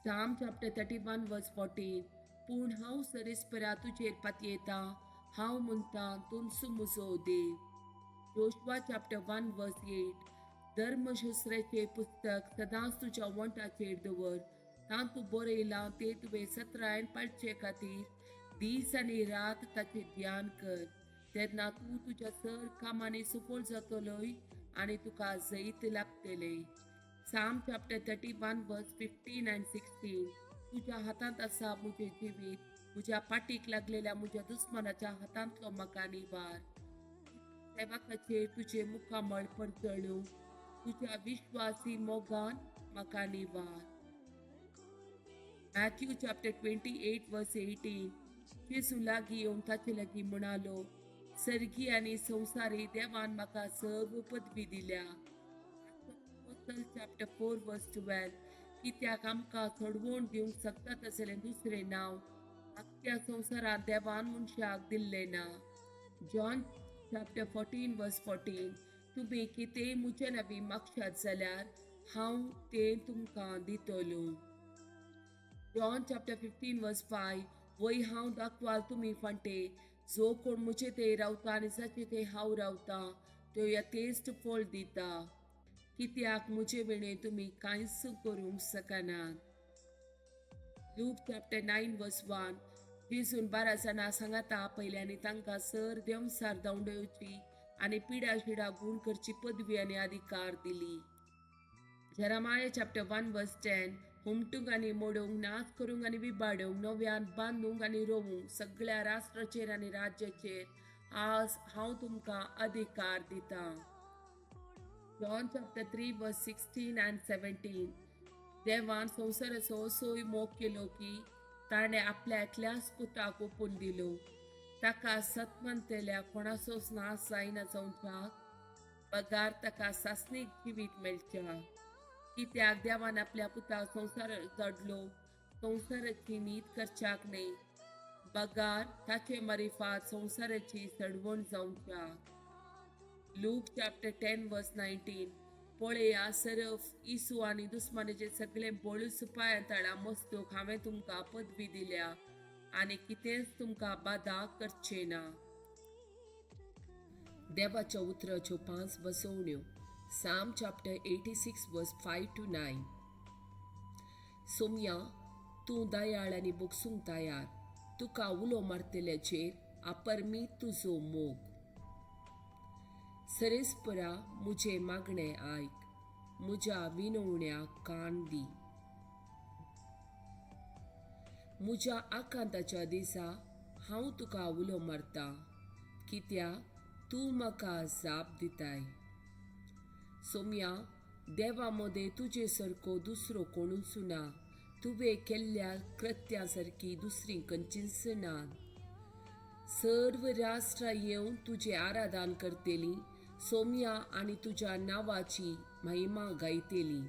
Psalm chapter 31 verse 14. पूण हांव सरेस्परा तुजेर पातयेतां, हांव म्हणटां तूंच म्हजो देव. Joshua chapter 1 verse 8. धर्मशास्त्राचें पुस्तक सदांच तुज्या वोंठाचेर दवर, तातूंत बरयलां तें तुवें सत्रायन पाळचे खातीर दीस आनी रात ताचें ध्यान कर. तेन्ना तूं तुज्या सर कामांनी सफळ जातलोय आनी तुका जैत लाभतलें. Psalm chapter 31 verse 15 and 16. तुज्या हातांत आसा म्हजें जिवीत, म्हज्या पाटीक लागलेल्या म्हज्या दुस्मानाच्या हातांतलो म्हाका निवार. सेवकाचेर तुजें मुखामळ परजळूं, तुज्या विश्वासी मोगान म्हाका निवार. Matthew chapter 28 verse 18. जेजू लागीं येवन ताचे लागीं म्हणालो, सर्गी आनी संवसारी देवान म्हाका सर्व पदवी दिल्या. Chapter 4 verse 12. कित्याक आमकां सोडवण दिवंक शकता तसलें दुसरें नांव आख्ख्या संवसारांत देवान मनशाक दिल्लें ना. John chapter 14 verse 14. तुमी कितेंय म्हजे नांवी मागशात जाल्यार हांव तें तुमकां दितलो. John chapter 15 verse 5. वय हांव दाखवाल तुमी फांटे, जो कोण म्हजे ते रावता आनी जाचे ते हांव रावता त्यो यथेश्ट फळ दिता, कित्याक म्हजे विणे तुमी कांयच करूंक शकनात. Luke chapter 9 verse 1. जेजून 12 जाणां सांगाता आपयले आनी तांकां सर देंवचार धांवडोवची आनी पिडा शिडा गूण करची पदवी आनी अधिकार दिली. Jeremiah chapter 1 verse 10. हुमटूंक आनी मोडूंक, नाच करूंक आनी विबाडूंक, नव्यान बांदूंक आनी रोवूंक, सगळ्या राष्ट्राचेर आनी राज्याचेर आज हांव तुमकां अधिकार दितां. John chapter 3 verse 16 and 17. देवान संवसाराचो असोय मोग केलो की ताणें आपल्या एकल्याच पुताक ओपून दिलो, ताका सत मानतल्या कोणाचोच नाश जायना जावच्याक, बगार ताका सासणीक जिवीत मेळच्या. कित्याक देवान आपल्या पुताक संवसार धाडलो संवसाराची नीत करच्याक न्हय, बगार ताचे मारिफात संवसाराची सडवण जावच्याक. Luke chapter 10 verse 19. पळया, सरफ इसू आनी दुस्मानाचे सगळे बळूच पांयां तळा मस्तूक हांवें तुमकां पदवी दिल्या आनी कितेंच तुमकां बादा करचें ना. देवाच्या उतराच्यो पांच बसवण्यो. Psalm chapter 86 verse 5 to 9. Somya, तूं दयाळ आनी बोगसूंक तयार, तुका उलो मारतल्याचेर अपरमीत तुजो मोग. सरेस्परा, म्हजें मागणें आयक, म्हज्या विनवण्याक कान दी. म्हज्या आकांताच्या दिसा हांव तुका उलो मारता, कित्याक तूं म्हाका जाप दिताय. सोम्या, देवा मदें तुजे सारको दुसरो कोणूच ना, तुवें केल्ल्या कृत्या सारकी दुसरी खंयचीच ना. सर्व राष्ट्रां येवन तुजें आराधन करतलीं सोम्या, आनी तुज्या नांवाची महिमा गायतली.